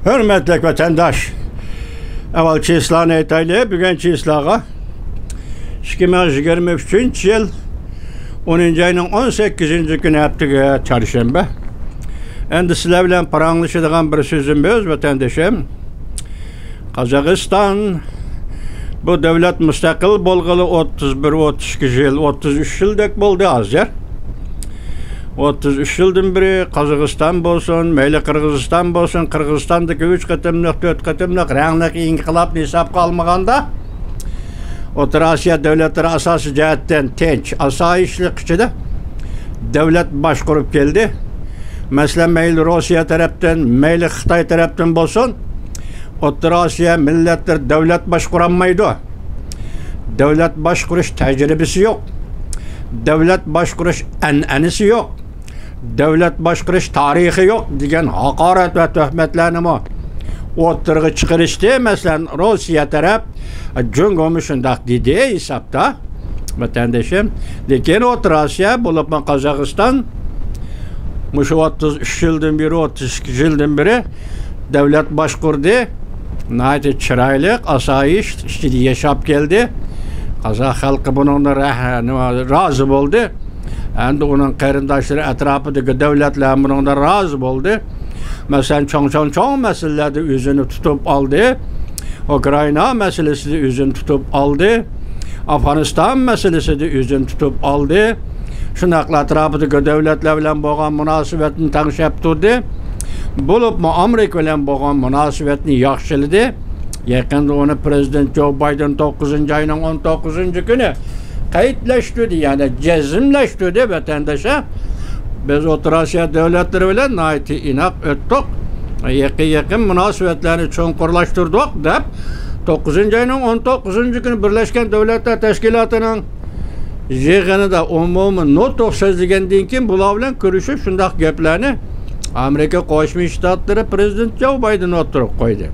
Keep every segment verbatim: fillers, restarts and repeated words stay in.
ھۆرمەتلىك ۋەتەنداش، ئەۋۋەل چىسلانى ئېيتايلى. بۈگۈن چىسلاغا ئىككى مىڭ يىگىرمە ئۈچىنچى يىل ئونىنچى ئاينىڭ ئون سەككىزىنچى كۈنى، ھەپتىگە چارشەنبە. ئەمدى سىلەر بىلەن پاراڭلىشىدىغان بىر سۆزۈم بار، ئۆز ۋەتەندىشىم. قازاقىستان بۇ دۆلەت مۇستەقىل بولغىلى ئوتتۇز بىر، ئوتتۇز ئىككى يىل، ئوتتۇز ئۈچ يىلدەك بولدى ھازىر. ئوتتۇز ئۈچ يىلدىن بېرى قازاقىستان بولسۇن، مەيلى قىرغىزىستان بولسۇن، قىرغىزىستاندىكى ئۈچ قېتىملىق، تۆت قېتىملىق رەڭلىك ئىنقىلابنى ھېسابقا ئالمىغاندا، ئوتتۇرا ئاسىيا دۆلەتلىرى ئاساسىي جەھەتتىن تىنچ، ئاسايىشلىق ئىچىدە دۆلەت باشقۇرۇپ كەلدى. مەسىلەن، مەيلى روسىيە تەرەپتىن، مەيلى خىتاي تەرەپتىن بولسۇن، ئوتتۇرا ئاسىيا مىللەتلىرى دۆلەت باشقۇرالمايدۇ. دۆلەت باشقۇرۇش تەجرىبىسى يوق. دۆلەت باشقۇرۇش ئەنئەنىسى يوق. دۆلەت باشقۇرۇش تارىخى يوق دېگەن ھاقارەت ۋە تۆھمەتلەرنىمۇ ئوتتۇرىغا چىقىرىشتى. مەسىلەن، روسىيە تەرەپ، جۇڭگومۇ شۇنداق دېدى ھېسابتا، ۋەتەندىشىم. لېكىن ئوتتۇرا ئاسىيا، بولۇپمۇ قازاقىستان مۇشۇ ئوتتۇز ئۈچ يىلدىن بېرى، ئوتتۇز ئىككى يىلدىن بېرى دۆلەت باشقۇردى. ناھايىتى چىرايلىق، ئاسايىش ئىچىدە ياشاپ كەلدى. قازاق خەلقى بۇنىڭدىن رەھ-، نېمە، رازى بولدى. ئەمدى ئۇنىڭ قېرىنداشلىرى، ئەتراپىدىكى دۆلەتلەر بۇنىڭدىن رازى بولدى. مەسىلەن، چوڭ، چوڭ، چوڭ مەسىلىلەردە ئۆزىنى تۇتۇپ ئالدى. ئۇكرائىنا مەسىلىسىدە ئۆزىنى تۇتۇپ ئالدى. ئافغانىستان مەسىلىسىدە ئۆزىنى تۇتۇپ ئالدى. شۇنداقلا ئەتراپىدىكى دۆلەتلەر بىلەن بولغان مۇناسىۋەتنى تەڭشەپ تۇردى. بولۇپمۇ ئامېرىكا بىلەن بولغان مۇناسىۋەتنى ياخشىلىدى. يېقىندا ئۇنى پىرېزىدېنت جو بايدېن توققۇزىنچى ئاينىڭ ئون توققۇزىنچى كۈنى قەيتلەشتۈردى، يەنى جەزملەشتۈردى، ۋەتەنداشلار. بىز ئوتتۇرا ئاسىيا دۆلەتلىرى بىلەن ناھايىتى ئىناق ئۆتتۇق. يېقىن، يېقىن مۇناسىۋەتلەرنى چوڭقۇرلاشتۇردۇق، دەپ، توققۇزىنچى ئاينىڭ ئون توققۇزىنچى كۈنى بىرلەشكەن دۆلەتلەر تەشكىلاتىنىڭ يىغىنىدا ئومۇمىي نۇتۇق سۆزلىگەندىن كېيىن، بۇلار بىلەن كۆرۈشۈپ، شۇنداق گەپلەرنى ئامېرىكا قوشما شتاتلىرى پىرېزىدېنتى جو بايدېن ئوتتۇرىغا قويدى.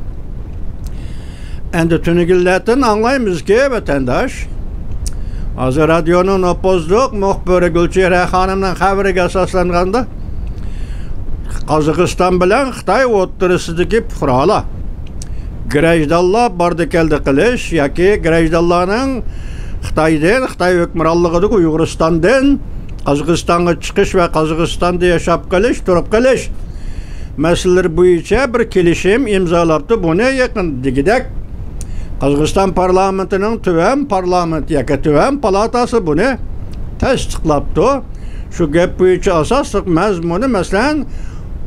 ئەمدى تۈنۈگۈنلەردىن ئاڭلايمىزكى، ۋەتەنداش، ھازىر رادىيونىڭ نوپۇزلۇق مۇخبىرى گۈلچېھرە خانىمنىڭ خەۋىرىگە ئاساسلانغاندا، قازاقىستان بىلەن خىتاي ئوتتۇرىسىدىكى پۇقرالار، گراژدانلار باردى-كەلدى قىلىش ياكى گراژدانلارنىڭ خىتايدىن، خىتاي ھۆكۈمرانلىقىدىكى ئۇيغۇرىستاندىن قازاقىستانغا چىقىش ۋە قازاقىستاندا ياشاپ قېلىش، تۇرۇپ قېلىش مەسىلىلىرى بويىچە بىر كېلىشىم ئىمزالاپتۇ. بۇنى يېقىندىكىدەك قازاقىستان پارلامېنتىنىڭ تۆۋەن پارلامېنت ياكى تۆۋەن پالاتاسى بۇنى تەستىقلاپتۇ. شۇ گەپ بويىچە ئاساسلىق مەزمۇنى، مەسىلەن،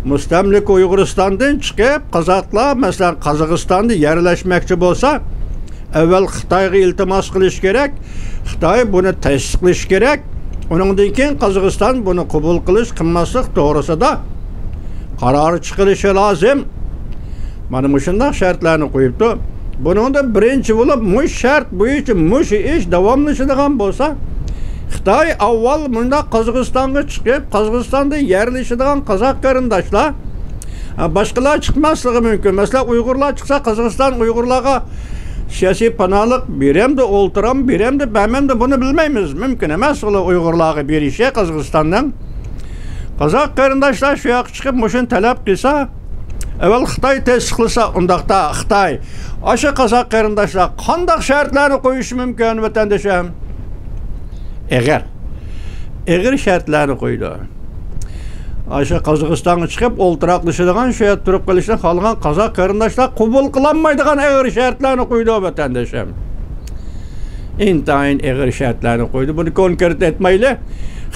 مۇستەملىكە ئۇيغۇرىستاندىن چىقىپ، قازاقلار، مەسىلەن، قازاقىستاندا يەرلەشمەكچى بولسا، ئەۋۋەل خىتايغا ئىلتىماس قىلىش كېرەك، خىتاي بۇنى تەستىقلىشى كېرەك، ئۇنىڭدىن كېيىن قازاقىستان بۇنى قوبۇل قىلىش، قىلماسلىق توغرىسىدا قارار چىقىرىشى لازىم. مانا مۇشۇنداق شەرتلەرنى قويۇپتۇ. بۇنىڭدا بىرىنچى بولۇپ، مۇشۇ شەرت بويىچە مۇشۇ ئىش داۋاملىشىدىغان بولسا، خىتاي ئاۋۋال مۇنداق قازاقىستانغا چىقىپ، قازاقىستاندا يەرلىشىدىغان قازاق قېرىنداشلار، ھە، باشقىلار چىقماسلىقى مۇمكىن. مەسىلەن، ئۇيغۇرلار چىقسا، قازاقىستان ئۇيغۇرلارغا سىياسىي پاناھلىق بېرەمدۇ، ئولتۇرام، بېرەمدۇ، بەرمەمدۇ، بۇنى بىلمەيمىز. مۇمكىن ئەمەس ئۇلار ئۇيغۇرلارغا بېرىشى قازاقىستاننىڭ. قازاق قېرىنداشلار شۇ ياققا چىقىپ مۇشۇنى تەلەپ قىلسا، ئەۋۋەل خىتاي تەستىقلىسا، ئۇنداقتا خىتاي ئاشۇ قازاق قېرىنداشلار قانداق شەرتلەرنى قويۇشى مۇمكىن، ۋەتەندىشىم؟ ئېغىر. ئېغىر شەرتلەرنى قويىدۇ. ئاشۇ قازاقىستانغا چىقىپ ئولتۇراقلىشىدىغان، شۇ يەردە تۇرۇپ قېلىشنى خالىغان قازاق قېرىنداشلار قوبۇل قىلالمايدىغان ئېغىر شەرتلەرنى قويىدۇ، ۋەتەندىشىم. ئىنتايىن ئېغىر شەرتلەرنى قويدى. بۇنى كونكرېت ئېيتمايلى.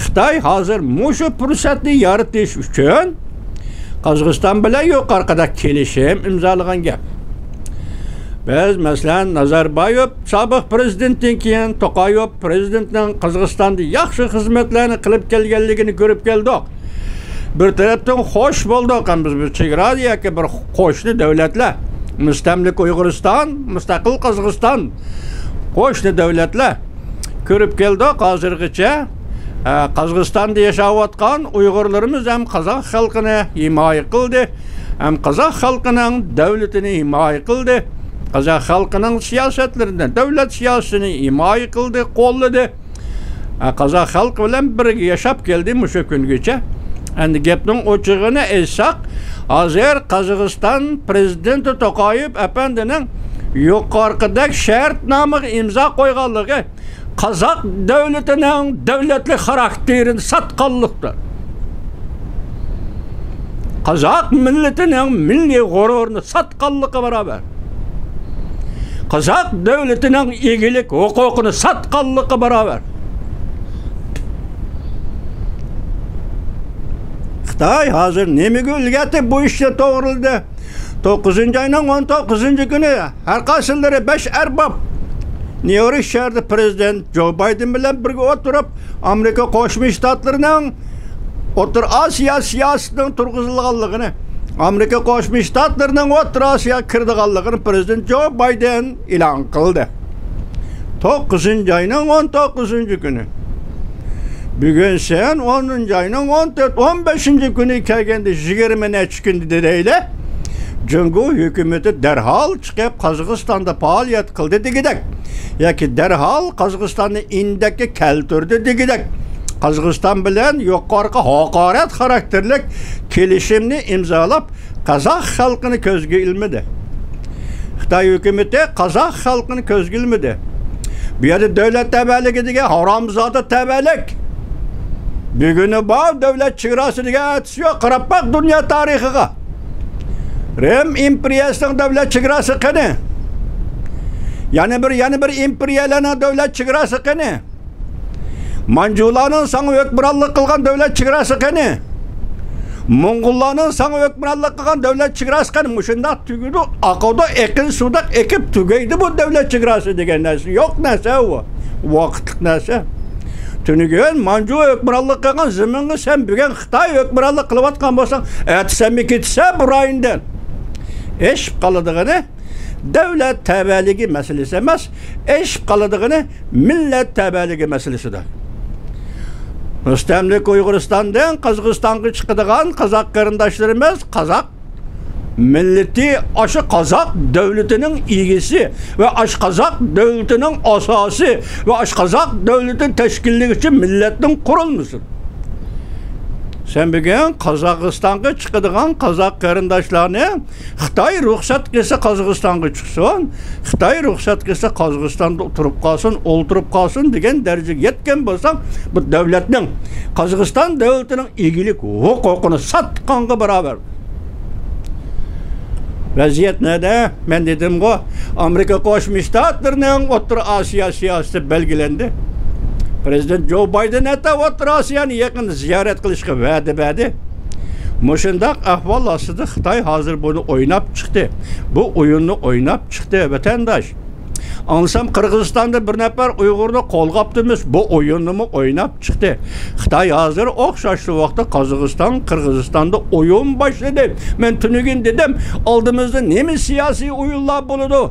خىتاي ھازىر مۇشۇ پۇرسەتنى يارىتىش ئۈچۈن قازاقىستان بىلەن يۇقىرىقىدەك كېلىشىم ئىمزالىغان گەپ. بىز، مەسىلەن، نازاربايېۋ سابىق پىرېزىدېنتتىن كېيىن توقايېۋ پىرېزىدېنتنىڭ قازاقىستاندا ياخشى خىزمەتلەرنى قىلىپ كەلگەنلىكىنى كۆرۈپ كەلدۇق. بىر تەرەپتىن خوش بولدۇق، ھەم بىز بىر چېگرا ياكى بىر قوشنا دۆلەتلەر، مۇستەملىكە ئۇيغۇرىستان، مۇستەقىل قازاقىستان، قوشنا دۆلەتلەر كۆرۈپ كەلدۇق ھازىرغىچە. ئە، قازاقىستاندا ياشاۋاتقان ئۇيغۇرلىرىمىز ھەم قازاق خەلقىنى ھىمايە قىلدى، ھەم قازاق خەلقىنىڭ دۆلىتىنى ھىمايە قىلدى، قازاق خەلقىنىڭ سىياسەتلىرىنى، دۆلەت سىياسىتىنى ھىمايە قىلدى، قوللىدى. ئە، قازاق خەلقى بىلەن بىرگە ياشاپ كەلدى مۇشۇ كۈنگىچە. ئەمدى گەپنىڭ ئوچۇقىنى ئېيتساق، ھازىر قازاقىستان پىرېزىدېنتى توقايېۋ ئەپەندىنىڭ يۇقىرىقىدەك شەرتنامىغا ئىمزا قويغانلىقى قازاق دۆلىتىنىڭ دۆلەتلىك خاراكتېرىنى ساتقانلىقتۇر. قازاق مىللىتىنىڭ مىللىي غۇرۇرىنى ساتقانلىقى باراۋەر. قازاق دۆلىتىنىڭ ئىگىلىك ھوقۇقىنى ساتقانلىقى باراۋەر. خىتاي ھازىر نېمىگە ئۈلگەتتى بۇ ئىشنى توغرىلىدى؟ توققۇزىنچى ئاينىڭ ئون توققۇزىنچى كۈنى ھەر قايسىلىرى بەش ئەرباب نيۇ يورك شەھىرىدە پىرېزىدېنت جو بايدېن بىلەن بىرگە ئولتۇرۇپ، ئامېرىكا قوشما شتاتلىرىنىڭ ئوتتۇرا ئاسىيا سىياسىتىنىڭ تۇرغۇزۇلغانلىقىنى، ئامېرىكا قوشما شتاتلىرىنىڭ ئوتتۇرا ئاسىياغا كىرىدىغانلىقىنى پىرېزىدېنت جو بايدېن ئېلان قىلدى. توققۇزىنچى ئاينىڭ ئون توققۇزىنچى كۈنى. بۈگۈن سەن ئونىنچى ئاينىڭ ئون تۆت، ئون بەشىنچى كۈنى كەلگەندە يىگىرمە نەچچە كۈن دېدەيلى، جۇڭگو ھۆكۈمىتى دەرھال چىقىپ قازاقىستاندا پائالىيەت قىلدى دېگۈدەك ياكى دەرھال قازاقىستاننى ئىندەككە كەلتۈردى دېگۈدەك، قازاقىستان بىلەن يۇقىرىقى ھاقارەت خاراكتېرلىك كېلىشىمنى ئىمزالاپ، قازاق خەلقىنى كۆزگە ئىلمىدى. خىتاي ھۆكۈمىتى قازاق خەلقىنى كۆزگە ئىلمىدى. بۇ يەردە دۆلەت تەۋەلىكى دېگەن ھارامزادە تەۋەلىك. بۈگۈنى بار دۆلەت چېگراسى دېگەن ئەتىسى يوق. قاراپ باق دۇنيا تارىخىغا. رىم ئىمپېرىيەسىنىڭ دۆلەت چېگراسى قېنى؟ يەنە بىر، يەنە بىر ئىمپېرىيەلەرنىڭ دۆلەت چېگراسى قېنى؟ مانجۇلارنىڭ ساڭا ھۆكۈمرانلىق قىلغان دۆلەت چېگراسى قېنى؟ موڭغۇللارنىڭ ساڭا ھۆكۈمرانلىق قىلغان دۆلەت چېگراسى قېنى؟ مۇشۇنداق تۈگىدۇ، ئاقىدۇ، ئېقىن سۇدەك ئېقىپ تۈگەيدۇ بۇ دۆلەت چېگراسى دېگەن نەرسە. يوق نەرسە ئۇ. ۋاقىتلىق نەرسە. تۈنۈگۈن مانجۇ ھۆكۈمرانلىق قىلغان زېمىنغا سەن بۈگۈن خىتاي ھۆكۈمرانلىق قىلىۋاتقان بولساڭ، ئەتىسەنمۇ كېتىسەن بۇ رايوندىن. ئېشىپ قالىدىغىنى دۆلەت تەۋەلىكى مەسىلىسى ئەمەس، ئېشىپ قالىدىغىنى مىللەت تەۋەلىكى مەسىلىسىدۇر. مۇستەملىكە ئۇيغۇرىستاندىن قازاقىستانغا چىقىدىغان قازاق قېرىنداشلىرىمىز، قازاق مىللىتى، ئاشۇ قازاق دۆلىتىنىڭ ئىگىسى ۋە ئاشۇ قازاق دۆلىتىنىڭ ئاساسى ۋە ئاشۇ قازاق دۆلىتىنى تەشكىللىگۈچى مىللەتنىڭ قۇرۇلمىسى. سەن بۈگۈن قازاقىستانغا چىقىدىغان قازاق قېرىنداشلارنى خىتاي رۇخسەت قىلسا قازاقىستانغا چىقسۇن، خىتاي رۇخسەت قىلسا قازاقىستاندا تۇرۇپ قالسۇن، ئولتۇرۇپ قالسۇن دېگەن دەرىجىگە يەتكەن بولساڭ، بۇ دۆلەتنىڭ، قازاقىستان دۆلىتىنىڭ ئىگىلىك ھوقۇقىنى ساتقانغا باراۋەر. ۋەزىيەت نەدە؟ مەن دېدىمغۇ، ئامېرىكا قوشما شتاتلىرىنىڭ ئوتتۇرا ئاسىيا سىياسىتى بەلگىلەندى. پىرېزىدېنت جو بايدېن ھەتتا ئوتتۇرا ئاسىيانى يېقىندا زىيارەت قىلىشقا ۋەدە بەردى. مۇشۇنداق ئەھۋال ئاستىدا خىتاي ھازىر بۇنى ئويناپ چىقتى. بۇ ئويۇننى ئويناپ چىقتى، ۋەتەنداش. ئاڭلىسام، قىرغىزىستاندا بىر نەپەر ئۇيغۇرنى قولغاپتىمىز، بۇ ئويۇننىمۇ ئويناپ چىقتى. خىتاي ھازىر ئوخشاشلا ۋاقىتتا قازاقىستان، قىرغىزىستاندا ئويۇن باشلىدى. مەن تۈنۈگۈن دېدىم، ئالدىمىزدا نېمە سىياسىي ئويۇنلار بولىدۇ؟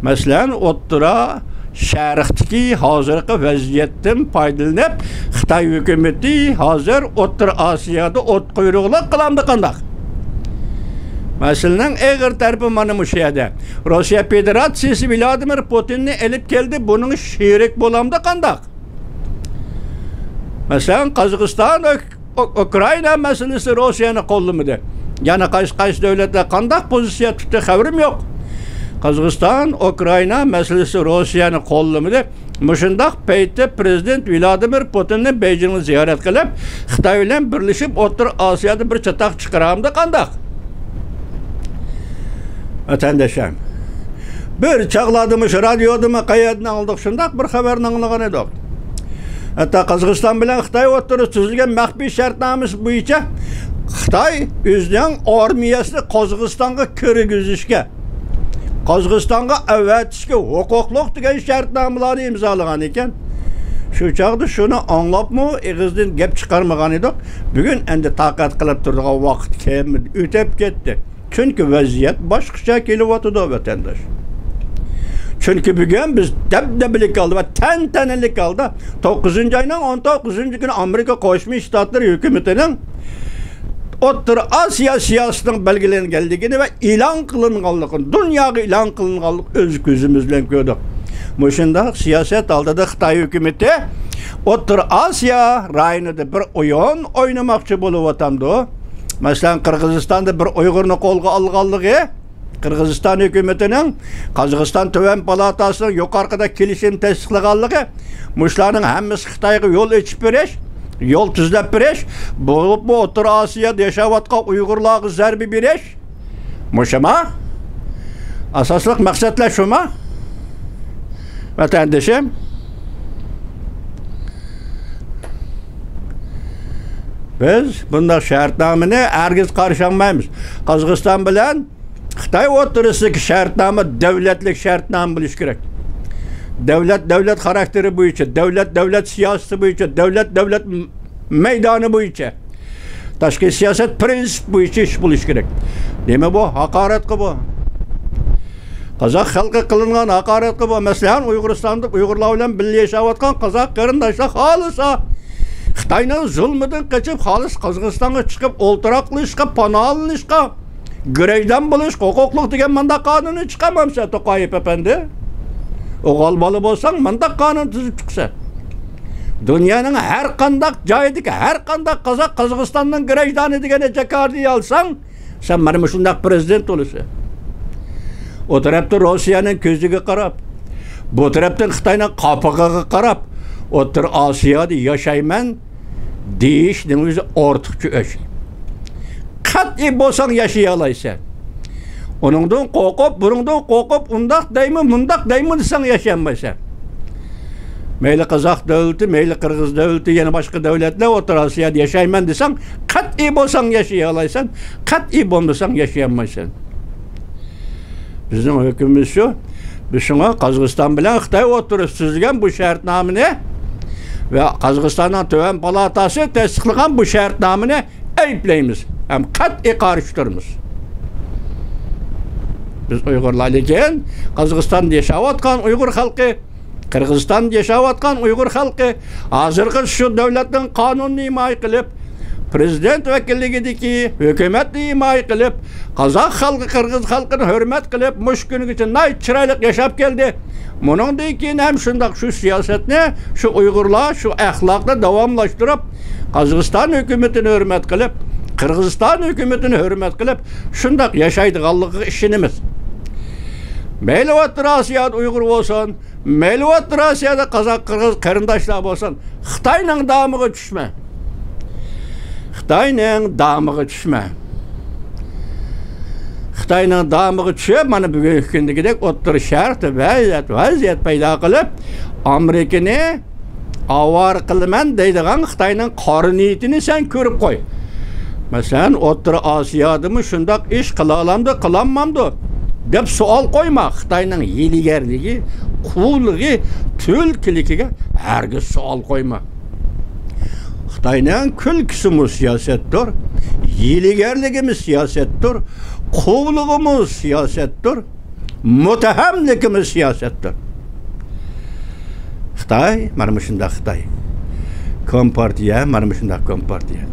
مەسىلەن، ئوتتۇرا شەرقتىكى ھازىرقى ۋەزىيەتتىن پايدىلىنىپ، خىتاي ھۆكۈمىتى ھازىر ئوتتۇرا ئاسىيادا ئوت قۇيرۇقلۇق قىلامدۇ قانداق؟ مەسىلىنىڭ ئېغىر تەرىپى مانا مۇشۇ يەردە. روسىيە فېدېراتسىيىسى ۋلادىمىر پۇتىننى ئېلىپ كەلدى، بۇنىڭ شېرىك بولامدۇ قانداق؟ مەسىلەن، قازاقىستان، ئۇ-، ئۇكرائىنا مەسىلىسى روسىيەنى قوللىمىدى. يەنە قايسى، قايسى دۆلەتلەر قانداق پوزىتسىيە تۇتتى، خەۋىرىم يوق. قازاقىستان، ئۇكرائىنا مەسىلىسى روسىيەنى قوللىمىدى. مۇشۇنداق پەيتتە پىرېزىدېنت ۋلادىمىر پۇتىننى بېيجىڭغا زىيارەت قىلىپ، خىتاي بىلەن بىرلىشىپ ئوتتۇرا ئاسىيادا بىر چاتاق چىقىرامدۇ قانداق؟ ۋەتەنداشلار، بىر چاغلاردا مۇشۇ رادىيودىمۇ قەيەردىن ئاڭلىدۇق، شۇنداق بىر خەۋەرنى ئاڭلىغان ئىدۇق. ھەتتا قازاقىستان بىلەن خىتاي ئوتتۇرىسىدا تۈزۈلگەن مەخپىي شەرتنامىسى بويىچە خىتاي ئۆزىنىڭ ئارمىيەسىنى قازاقىستانغا كىرگۈزۈشكە، قازاقىستانغا ئەۋەتىشكە ھوقۇقلۇق دېگەن شەرتنامىلەرنى ئىمزالىغان ئىكەن. شۇ چاغدا شۇنى ئاڭلاپمۇ ئېغىزدىن گەپ چىقارمىغان ئىدۇق. بۈگۈن ئەمدى تاقەت قىلىپ تۇرىدىغان ۋاقىت كەلمىدى، ئۆتۈپ كەتتى. چۈنكى ۋەزىيەت باشقىچە كېلىۋاتىدۇ، ۋەتەنداش. چۈنكى بۈگۈن بىز دەبدەبىلىك ھالدا ۋە تەنتەنىلىك ھالدا توققۇزىنچى ئاينىڭ ئون توققۇزىنچى كۈنى ئامېرىكا قوشما شتاتلىرى ھۆكۈمىتىنىڭ ئوتتۇرا ئاسىيا سىياسىتىنىڭ بەلگىلەنگەنلىكىنى ۋە ئېلان قىلىنغانلىقىنى، دۇنياغا ئېلان قىلىنغانلىقىنى ئۆز كۆزىمىز بىلەن كۆردۇق. مۇشۇنداق سىياسەت ئالدىدا خىتاي ھۆكۈمىتى ئوتتۇرا ئاسىيا رايونىدا بىر ئويۇن ئوينىماقچى بولۇۋاتامدۇ؟ مەسىلەن، قىرغىزىستاندا بىر ئۇيغۇرنى قولغا ئالغانلىقى، قىرغىزىستان ھۆكۈمىتىنىڭ قازاقىستان تۆۋەن پالاتاسىنىڭ يۇقىرىقىدا كېلىشىم تەستىقلىغانلىقى، مۇشۇلارنىڭ ھەممىسى خىتايغا يول ئېچىپ بېرىش، يول تۈزلەپ بېرىش، بولۇپمۇ ئوتتۇرا ئاسىيادا ياشاۋاتقان ئۇيغۇرلارغا زەربە بېرىش، مۇشۇما؟ ئاساسلىق مەقسەتلەر شۇما؟ ۋەتەندىشىم، بىز بۇنداق شەرتنامىنى ھەرگىز قارشى ئالمايمىز. قازاقىستان بىلەن خىتاي ئوتتۇرىسىدىكى شەرتنامە دۆلەتلىك شەرتنامە بولۇشى كېرەك. دۆلەت دۆلەت خاراكتېرى بويىچە، دۆلەت دۆلەت سىياسىتى بويىچە، دۆلەت دۆلەت مەيدانى بويىچە. تاشقى سىياسەت پىرىنسىپ بويىچە ئىش بولۇشى كېرەك. نېمە بۇ؟ ھاقارەتقۇ بۇ. قازاق خەلقى قىلىنغان ھاقارەتقۇ بۇ. مەسىلەن، ئۇيغۇرىستاندا ئۇيغۇرلار بىلەن بىللە ياشاۋاتقان قازاق قېرىنداشلار خالىسا، خىتاينىڭ زۇلمىدىن قېچىپ، خالىسا قازاقىستانغا چىقىپ، ئولتۇراقلىشىشقا، پاناھلىنىشقا، گىرەيدان بولۇشقا ھوقۇقلۇق دېگەن مانداق قانۇننى چىقارمامسەن، توقايېف ئەپەندى؟ ئوغۇل بالا بولساڭ، مانداق قانۇن تۈزۈپ چىقىسەن. دۇنيانىڭ ھەر قانداق جايىدىكى ھەر قانداق قازاق قازاقىستاننىڭ گىرەيدانى دېگەننى جاكاردا ئالساڭ، سەن مانا مۇشۇنداق پىرېزىدېنت بولىسەن. ئۇ تەرەپتە روسىيەنىڭ كۆزىگە قاراپ، بۇ تەرەپتىن خىتاينىڭ قاپىقىغا قاراپ، ئوتتۇرا ئاسىيادا ياشايمەن دېيىشنىڭ ئۆزى ئارتۇقچە ئۆچ. قەتئىي بولساڭ ياشىيالايسەن. ئۇنىڭدىن قورقۇپ، بۇنىڭدىن قورقۇپ، ئۇنداق دەيمۇ، مۇنداق دەيمۇ دېسەڭ ياشىيالمايسەن. مەيلى قازاق دۆلىتى، مەيلى قىرغىز دۆلىتى، يەنە باشقا دۆلەتلەر ئوتتۇرا ئاسىيادا ياشايمەن دېسەڭ، قەتئىي بولساڭ ياشىيالايسەن، قەتئىي بولمىساڭ ياشىيالمايسەن. بىزنىڭ ھۆكمىمىز شۇ. بىز شۇڭا قازاقىستان بىلەن خىتاي ئوتتۇرىسىدا تۈزۈلگەن بۇ شەرتنامىنى ۋە قازاقىستاننىڭ تۆۋەن پالاتاسى تەستىقلىغان بۇ شەرتنامىنى ئەيىبلەيمىز ھەم قەتئىي قارشى تۇرىمىز. بىز ئۇيغۇرلار، لېكىن قازاقىستاندا ياشاۋاتقان ئۇيغۇر خەلقى، قىرغىزىستاندا ياشاۋاتقان ئۇيغۇر خەلقى ھازىرقى شۇ دۆلەتنىڭ قانۇنىنى ھىمايە قىلىپ، پىرېزىدېنت ۋەكىللىكىدىكى ھۆكۈمەتنى ھىمايە قىلىپ، قازاق خەلقى، قىرغىز خەلقىنى ھۆرمەت قىلىپ، مۇشۇ كۈنگىچە ناھايىتى چىرايلىق ياشاپ كەلدى. مۇنىڭدىن كېيىن ھەم شۇنداق شۇ سىياسەتنى شۇ ئۇيغۇرلار شۇ ئەخلاقنى داۋاملاشتۇرۇپ، قازاقىستان ھۆكۈمىتىنى ھۆرمەت قىلىپ، قىرغىزىستان ھۆكۈمىتىنى ھۆرمەت قىلىپ، شۇنداق ياشايدىغانلىقىغا ئىشىنىمىز. مەيلى ئوتتۇرا ئاسىيادا ئۇيغۇر بولسۇن، مەيلى ئوتتۇرا ئاسىيادا قازاق، قىرغىز قېرىنداشلار بولسۇن، خىتاينىڭ دامىغا چۈشمە. خىتاينىڭ دامىغا چۈشمە. خىتاينىڭ دامىغا چۈشۈپ، مانا بۈگۈنكى كۈندىكىدەك ئوتتۇرا شەرقتە ۋەزىيەت، ۋەزىيەت پەيدا قىلىپ، ئامېرىكىنى ئاۋارە قىلىمەن دەيدىغان خىتاينىڭ قارا نىيىتىنى سەن كۆرۈپ قوي. مەسىلەن، ئوتتۇرا ئاسىيادىمۇ شۇنداق ئىش قىلالامدۇ، قىلالمامدۇ دەپ سوئال قويما. خىتاينىڭ ھىيلىگەرلىكى، قۇۋلۇقى، تۈلكىلىكىگە ھەرگىز سوئال قويما. خىتاينىڭ كۈلكىسىمۇ سىياسەتتۇر، ھىيلىگەرلىكىمۇ سىياسەتتۇر، قۇۋلۇقىمۇ سىياسەتتۇر، مۇتتەھەملىكىمۇ سىياسەتتۇر. خىتاي، مانا مۇشۇنداق خىتاي. كومپارتىيە، مانا مۇشۇنداق كومپارتىيە.